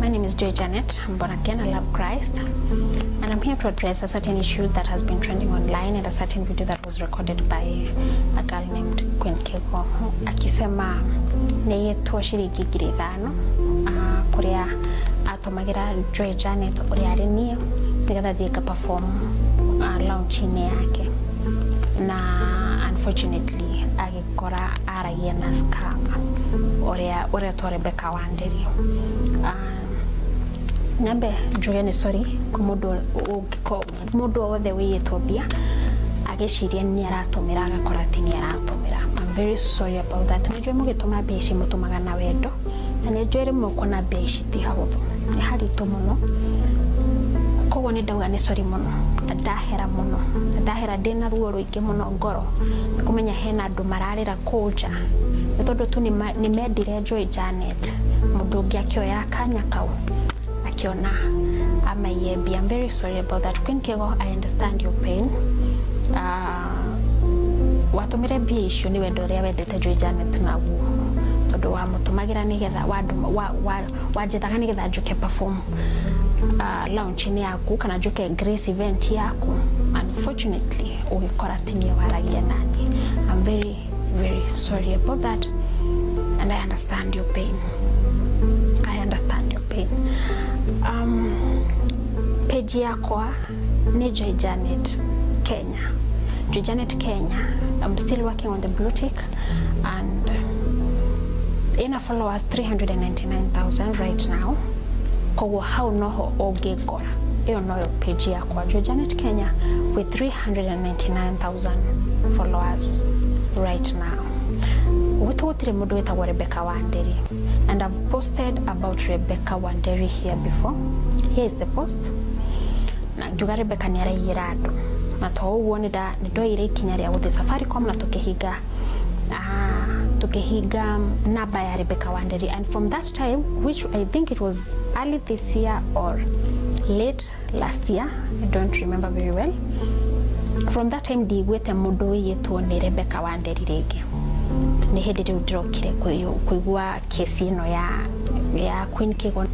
My name is Joy Janet. I'm born again. I love Christ. And I'm here to address a certain issue that has been trending online and a certain video that was recorded by a girl named Queen Kego akisema nĩaiyĩtwo ciringi 5,000 kũrĩa atũmagĩra Joy Janet ũrĩa arĩ niĩ nĩgetha thiĩ nga perform launch-inĩ yake, na unfortunately agĩkora aragia na scammer ũrĩa ũretwo Rebecca Wanderi. Nyambe njuge nĩ sorry kwĩ mũndũ mũndũ o wothe wĩiyĩtwo mbia agĩciria nĩ aratũmĩra, agakora atĩ nĩ aratũmĩra. I'm very sorry about that. Nĩ njũĩ mũgĩtũma mbia ici mũtũmaga na wendo, na nĩ njũĩ rĩmwe kuona mbia ici ti hahũthũ, nĩ haritũ mũno. Koguo nĩ ndauga nĩ sorry mũno na ndahera mũno, na ndahera ndĩna ruo rũingĩ mũno ngoro nĩ kũmenya hena andũ mararĩra kũu nja nĩ tondũ tu nĩ mendire Joy Janet. Mũndũ ũngĩ akĩoera kanya kau akiona amaiye mbia. I'm very sorry about that. Queen Kego, I understand your pain. Watũmire mbia icio nĩ wendo ũrĩa wendete Joy Janet naguo, tondũ wamũtũmagĩra nĩgetha wanjethaga nĩgetha njũke perform launch-inĩ yaku kana njũke grace event yaku. Unfortunately ũgĩkora ti niĩ waragia nani. I'm very, very sorry about that and I understand your pain. I understand your pain. Page yakwa nĩ Joy Janet Kenya. Joy Janet Kenya. I'm still working on the blue tick and ina followers 399,000 right now. Koguo hau noho ũngĩngora, ĩyo noyo page yakwa, Joy Janet Kenya, with 399,000 followers right now. Gwitũ gũtirĩ mũndũ wĩtagwo Rebecca Wanderi, and I've posted about Rebecca Wanderi here before. Here is the post, na ngiuga Rebecca nĩ araiyĩra andũ, na to ũguo nĩ ndoire ikinya rĩa gũthiĩ Safaricom na tũkĩhinga namba ya Rebecca Wanderi. And from that time, which I think it was early this year or late last year, I don't remember very well, from that time ndiguĩte mũndũ wĩyĩtwo nĩ Rebecca Wanderi rĩngĩ. Nĩ hĩndĩ rĩu ndĩrokire kũigua kesi ĩno ya Queen Kego.